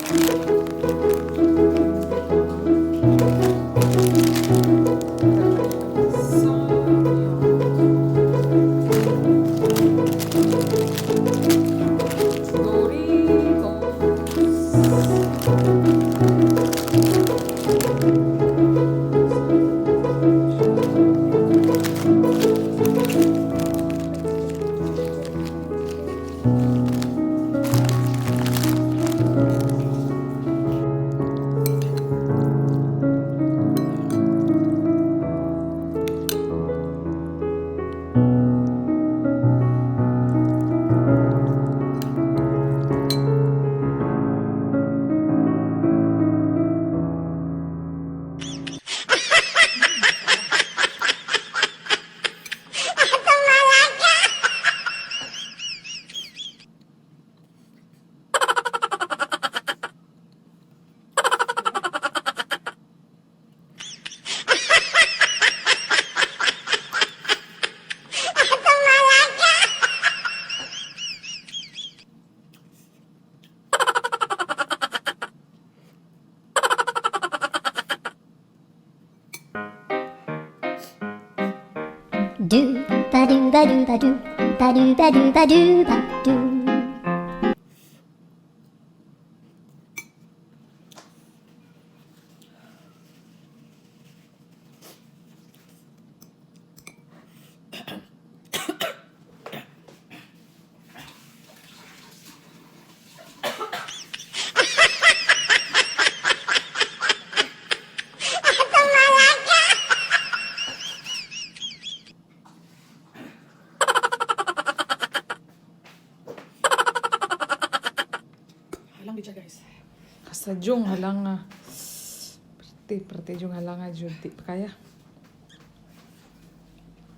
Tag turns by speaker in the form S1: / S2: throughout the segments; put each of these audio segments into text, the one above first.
S1: Do ba do ba do ba do ba do ba do ba do ba do.
S2: Halang di siya, guys.
S3: Kasadyong halanga. Prete, prete yung halanga jud di pa kaya.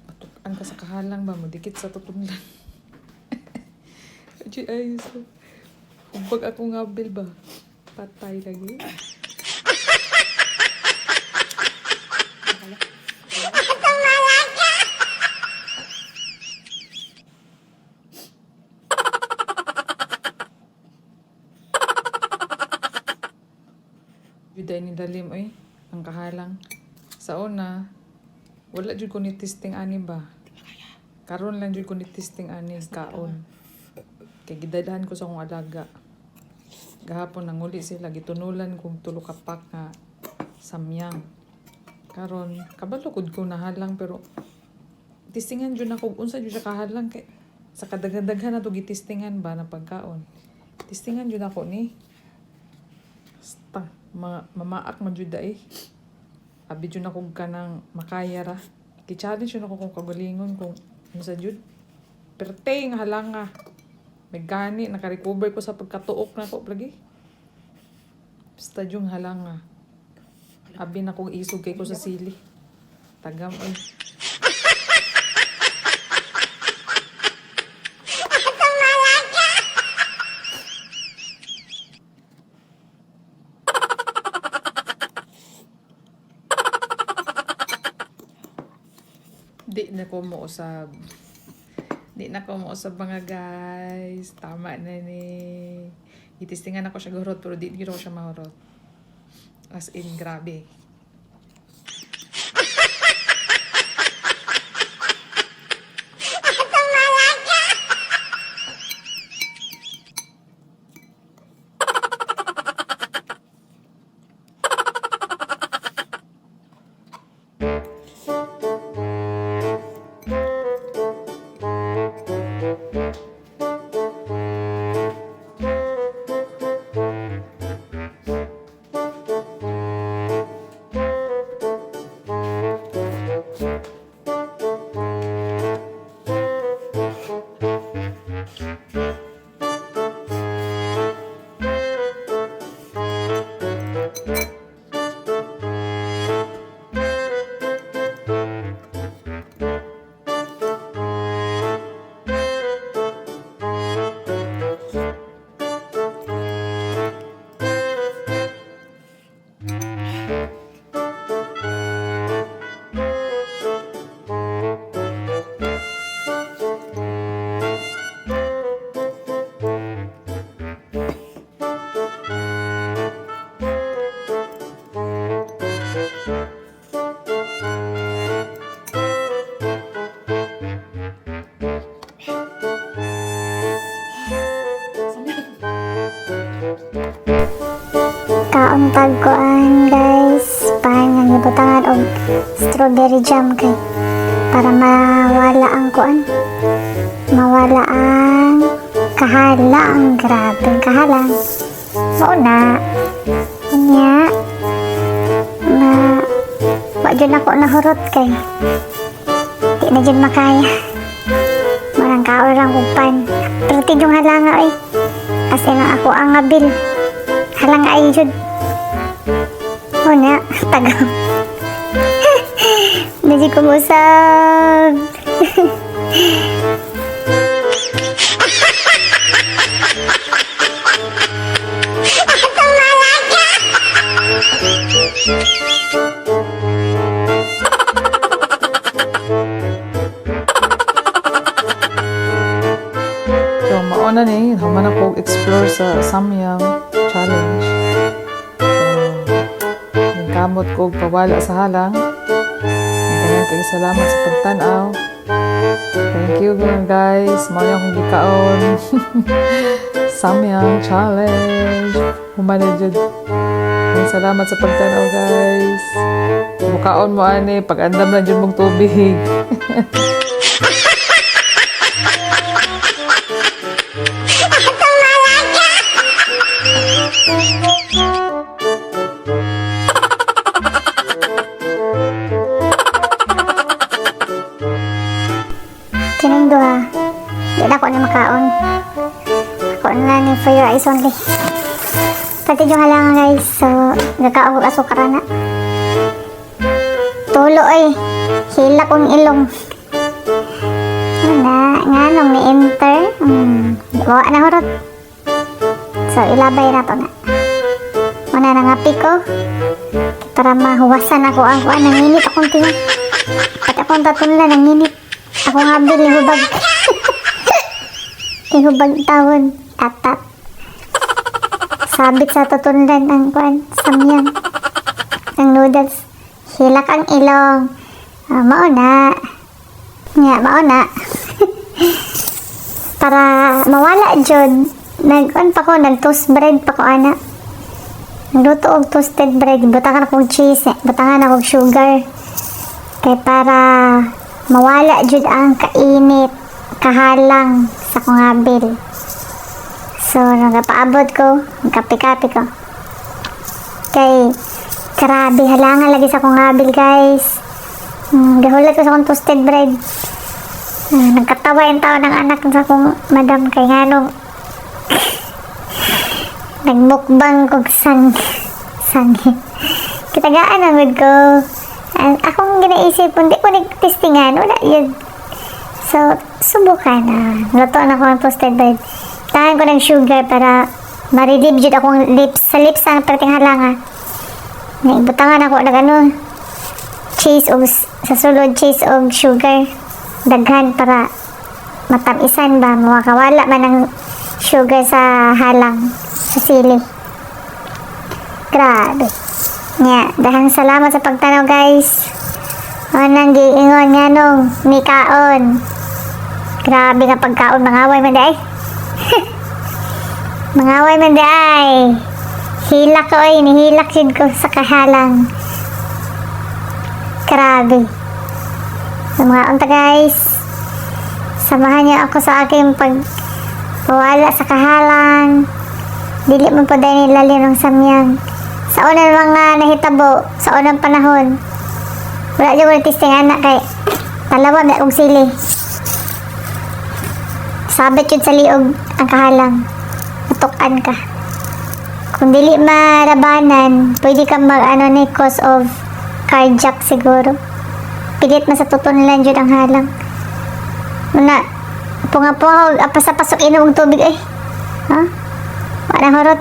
S3: Patukan ka sa kahalang ba mo dikit sa tutunlan. Aji ay so. Pag ako nga bil ba patay lagi. Jud ay ni dalim oy ang kahalang. Sa una wala jud ko ni testing ani ba. Karon lang jud ko ni testing ani kaon. Kay gidalhan ko sa akong alaga. Gahapon nanguli sila gitunulan kong tulo ka pack nga samyang. Karon kabalo gud ko nahalang pero testingan jud nako unsa jud siya kahalang kay sa kadaghan-daghan na to gitestingan ba na pagkaon. Testingan jud ako ni. Basta, mamaak man jud eh. Abi jud ako kanang makaya ra. Gi-challenge jud ako kung kagalingon kung unsa jud. Perte nga halanga. May gani naka-recover ko sa pagkatuok nako lagi. Basta jung halanga. Abi na kong isog kay ko sa sili. Tagam oy. Di na ko mousab. Di na ko mousab, mga guys. Tama na ni. Gitistingan ako siya gurot pero di gid ako siya mahurot. As in, grabe.
S1: Kaon tagkuan, guys. Pan nga gibutangan og strawberry jam kay para mawala ang kuan. Mawala ang kahalang. Grabe ang kahalang. Mao na. Nya. Ma wa jud ako nahurot kay di na jud makaya. Marang kaon lang kog pan. Pero yung halanga oy. As in, ako ang abil. Halang ay jud. Una, tagam. Medyo kumusab.
S3: So, mauna ni, human ako explore sa Samyang challenge. So, kamot ko pawala sa halang. Daghang kaayo salamat sa pagtanaw. Thank you, guys. Mao na akong gikaon. Samyang challenge. Human na jud. Daghang salamat sa pagtanaw, guys. Mukaon mo ani, pag-andam lang jud mong tubig.
S1: Kining duha. Di na ako na makaon. Ako na ni for your eyes only. Pati yung halangan, guys. So, nagkaon ko asukar na. Tulo ay. Hila kong ilong. Ano nga nung ni-enter. Wa na hurot. So, ilabay na to na. Muna na nga ko. Para mahuwasan ako ang kuan. Nanginit akong tingin. Pati akong tatunla, nanginit. Ako nga bil, hubag. Ihubag tawon. Atat. Sabit sa tutunlan ang kuan. Samyang. Ang noodles. Hilak ang ilong. Ah, mao na. Nga, mao na. Para mawala jud. Nag-on pa ko, nag-toast bread pa ko, ana. Nagluto og toasted bread. Butangan akong cheese, eh. Butangan akong sugar. Kay para mawala jud ang kainit, kahalang sa kong abil. So, nagapaabot ko, kape-kape ko. Kay, grabe, halangan lagi sa kong abil, guys. Gahulat ko sa akong toasted bread. Nagkatawa yung tao ng anak sa akong madam kay nganong nagmukbang kog sang kitagaan ang gud ko. Ang akong ginaisip, hindi ko nagtestingan, wala yun. So, subukan na. Luto na ko ang toasted bread. Tahan ko ng sugar para ma-relieve jud akong lips. Sa lips ang perting halanga. Naibutangan ako ng ano, cheese og sa sulod cheese og sugar. Daghan para matamisan ba, makawala man ang sugar sa halang, sa sili. Grabe. Nya, dahang salamat sa pagtanaw, guys. Anang giingon nga nung mikaon. Grabe nga pagkaon, mangaway man di ay. Mangaway man di ay. Hilak ko ay, nihilak jud ko sa kahalang. Grabe. Sa mga unta, guys. Samahan niyo ako sa aking pagpawala sa kahalang. Dili mo po dahil nilalim ng samyang. Sa unang mga nahitabo, sa unang panahon, wala jud ko testing anak kay talawa na og sili. Sabit yun sa liog ang kahalang. Matukan ka. Kung dili malabanan, pwede ka mag ano ni cause of cardiac siguro. Pilit man sa tutunlan jud ang halang. Muna, punga-punga, apa sa pasok inom og tubig eh. Ha? Wala hurot.